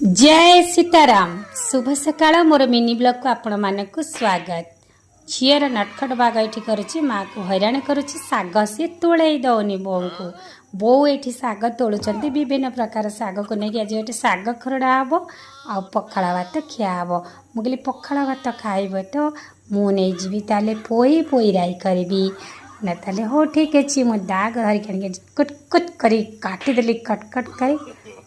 ଜୟ ସୀତାରାମ। ଶୁଭ ସକାଳ। ମୋର ମିନି ବ୍ଲଗ୍କୁ ଆପଣମାନଙ୍କୁ ସ୍ୱାଗତ। ଝିଅର ନଟଖଟ ବାଗ ଏଠି କରୁଛି, ମାଆକୁ ହଇରାଣ କରୁଛି। ଶାଗ ସିଏ ତୋଳେଇ ଦେଉନି ବୋଉଙ୍କୁ। ବୋଉ ଏଠି ଶାଗ ତୋଳୁଛନ୍ତି, ବିଭିନ୍ନ ପ୍ରକାର ଶାଗକୁ ନେଇକି ଆଜି ଗୋଟେ ଶାଗ ଖରଡ଼ା ହେବ ଆଉ ପଖାଳ ଭାତ ଖିଆ ହେବ। ମୁଁ କହିଲି, ପଖାଳ ଭାତ ଖାଇବ ତ ମୁଁ ନେଇଯିବି ତାହେଲେ ପୋଇ, ପୋଇ ରାଇ କରିବି ନା? ତାହେଲେ ହଉ, ଠିକ୍ ଅଛି। ମୁଁ ଦାଗ ଧରିକି ଆଣିକି କୁଟ କୁଟ କରି କାଟିଦେଲି, କଟ କଟ କରି।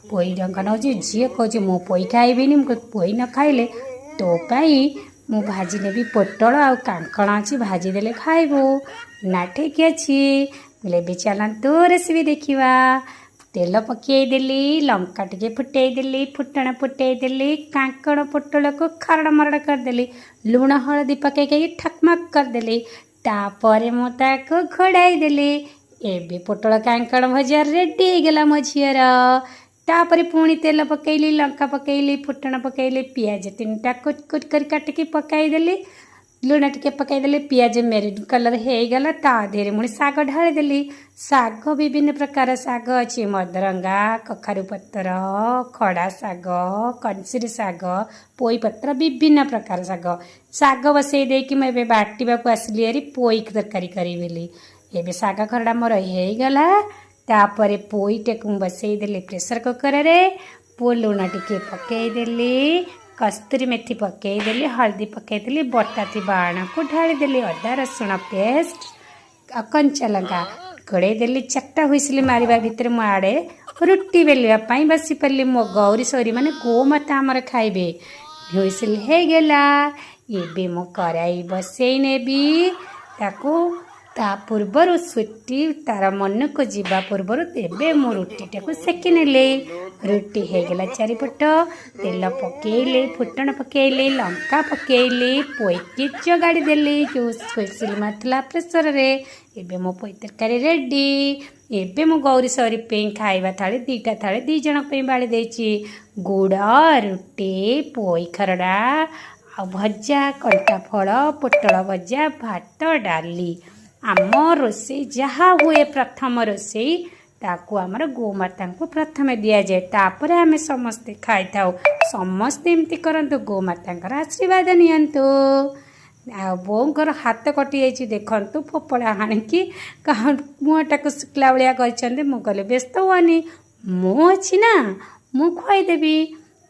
ପୋଇ ଡଙ୍କ ନେଉଛି। ଝିଅ କହୁଛି, ମୁଁ ପୋଇ ଖାଇବିନି। ମୁଁ କହିଲି, ପୋଇ ନ ଖାଇଲେ ତୋ ପାଇଁ ମୁଁ ଭାଜି ନେବି। ପୋଟଳ ଆଉ କାଙ୍କଣ ଅଛି, ଭାଜିଦେଲେ ଖାଇବୁ ନା? ଠିକ୍ ଅଛି। ବୋଲେ ଏବେ ଚାଲନ୍ତୁ, ରେସିପି ଦେଖିବା। ତେଲ ପକେଇଦେଲି, ଲଙ୍କା ଟିକେ ଫୁଟେଇଦେଲି, ଫୁଟଣ ଫୁଟେଇଦେଲି, କାଙ୍କଣ ପୋଟଳକୁ ଖରଡ଼ ମରଡ଼ କରିଦେଲି, ଲୁଣ ହଳଦୀ ପକେଇକି ଠକମକ କରିଦେଲି। ତାପରେ ମୁଁ ତାକୁ ଘୋଡ଼ାଇ ଦେଲି। ଏବେ ପୋଟଳ କାଙ୍କଣ ଭଜା ରେଡ଼ି ହେଇଗଲା ମୋ ଝିଅର। ତାପରେ ପୁଣି ତେଲ ପକେଇଲି, ଲଙ୍କା ପକେଇଲି, ଫୁଟଣ ପକେଇଲି, ପିଆଜ ତିନିଟା କୁଟ କୁଟ କରି କାଟିକି ପକାଇଦେଲି, ଲୁଣ ଟିକେ ପକାଇଦେଲି। ପିଆଜ ମେରୁନ୍ କଲର୍ ହେଇଗଲା, ତା ଦେହରେ ପୁଣି ଶାଗ ଢାଳିଦେଲି। ଶାଗ ବିଭିନ୍ନ ପ୍ରକାର ଶାଗ ଅଛି, ମଦରଙ୍ଗା, କଖାରୁ ପତ୍ର, ଖଡ଼ା ଶାଗ, କନସିରି ଶାଗ, ପୋଇ ପତ୍ର, ବିଭିନ୍ନ ପ୍ରକାର ଶାଗ। ଶାଗ ବସେଇ ଦେଇକି ମୁଁ ଏବେ ବାଟିବାକୁ ଆସିଲି ହେରି ପୋଇ ତରକାରୀ କରିବି ବୋଲି। ଏବେ ଶାଗ ଖରଡ଼ା ମୋର ହେଇଗଲା। ତାପରେ ପୋଇଟାକୁ ମୁଁ ବସେଇଦେଲି ପ୍ରେସର କୁକରରେ। ଲୁଣ ଟିକେ ପକେଇଦେଲି, କସ୍ତୁରୀ ମେଥି ପକେଇଦେଲି, ହଳଦୀ ପକେଇଦେଲି, ବଟା ଥିବା ଆଣକୁ ଢାଳିଦେଲି, ଅଦା ରସୁଣ ପେଷ୍ଟ ଆଉ କଞ୍ଚା ଲଙ୍କା ଘୋଡ଼େଇ ଦେଲି। ଚାରିଟା ହୁଇସିଲି ମାରିବା ଭିତରେ ମୁଁ ଆଡ଼େ ରୁଟି ବେଲିବା ପାଇଁ ବସି ପାରିଲି। ମୋ ଗୌରୀ ସୌରୀ ମାନେ ଗୋମାତା ଆମର ଖାଇବେ। ହୁଇସିଲି ହେଇଗଲା। ଏବେ ମୁଁ କଡ଼ାଇ ବସେଇ ନେବି ତାକୁ। ତା ପୂର୍ବରୁ ସୁଟି ତାର ମନକୁ ଯିବା ପୂର୍ବରୁ ଏବେ ମୁଁ ରୁଟିଟାକୁ ସେକି ନେଲି। ରୁଟି ହେଇଗଲା ଚାରିପଟ। ତେଲ ପକେଇଲି, ଫୁଟଣ ପକେଇଲି, ଲଙ୍କା ପକେଇଲି, ପୋଇକି ଯୋଗାଡ଼ି ଦେଲି ଯେଉଁ ହୁଇସିଲି ମାରିଥିଲା ପ୍ରେସରରେ। ଏବେ ମୋ ପୋଇ ତରକାରୀ ରେଡ଼ି। ଏବେ ମୁଁ ଗୌରୀ ସୌରୀ ପାଇଁ ଖାଇବା ଥାଳି, ଦୁଇଟା ଥାଳି ଦୁଇ ଜଣଙ୍କ ପାଇଁ ବାଢ଼ି ଦେଇଛି। ଗୁଡ଼ ରୁଟି, ପୋଇ ଖରଡ଼ା ଆଉ ଭଜା, କଣ୍ଟା ଫଳ, ପୋଟଳ ଭଜା, ଭାତ, ଡାଲି। ଆମ ରୋଷେଇ ଯାହା ହୁଏ, ପ୍ରଥମ ରୋଷେଇ ତାକୁ ଆମର ଗୋମାତାଙ୍କୁ ପ୍ରଥମେ ଦିଆଯାଏ, ତାପରେ ଆମେ ସମସ୍ତେ ଖାଇଥାଉ। ସମସ୍ତେ ଏମିତି କରନ୍ତୁ, ଗୋମାତାଙ୍କର ଆଶୀର୍ବାଦ ନିଅନ୍ତୁ। ଆଉ ବୋଉଙ୍କର ହାତ କଟିଯାଇଛି ଦେଖନ୍ତୁ, ଫୋପଡ଼ା ହାଣିକି ମୁହଁଟାକୁ ଶୁଖିଲା ଭଳିଆ କରିଛନ୍ତି। ମୁଁ କହିଲି, ବ୍ୟସ୍ତ ହୁଅନି, ମୁଁ ଅଛି ନା, ମୁଁ ଖୁଆଇଦେବି।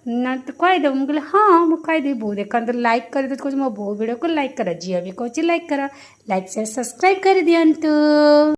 ନା, ତୁ ଖୁଆଇଦେବୁ? ମୁଁ କହିଲି, ହଁ, ମୁଁ ଖୁଆଇଦେବି। ବୋଉ ଦେଖନ୍ତୁ ଲାଇକ୍ କରିଦେଉଛି, କହୁଛି ମୋ ବୋଉ ଭିଡ଼ିଓକୁ ଲାଇକ୍ କର। ଝିଅ ବି କହୁଛି ଲାଇକ୍ କର। ଲାଇକ୍, ସେୟାର, ସବସ୍କ୍ରାଇବ୍ କରିଦିଅନ୍ତୁ।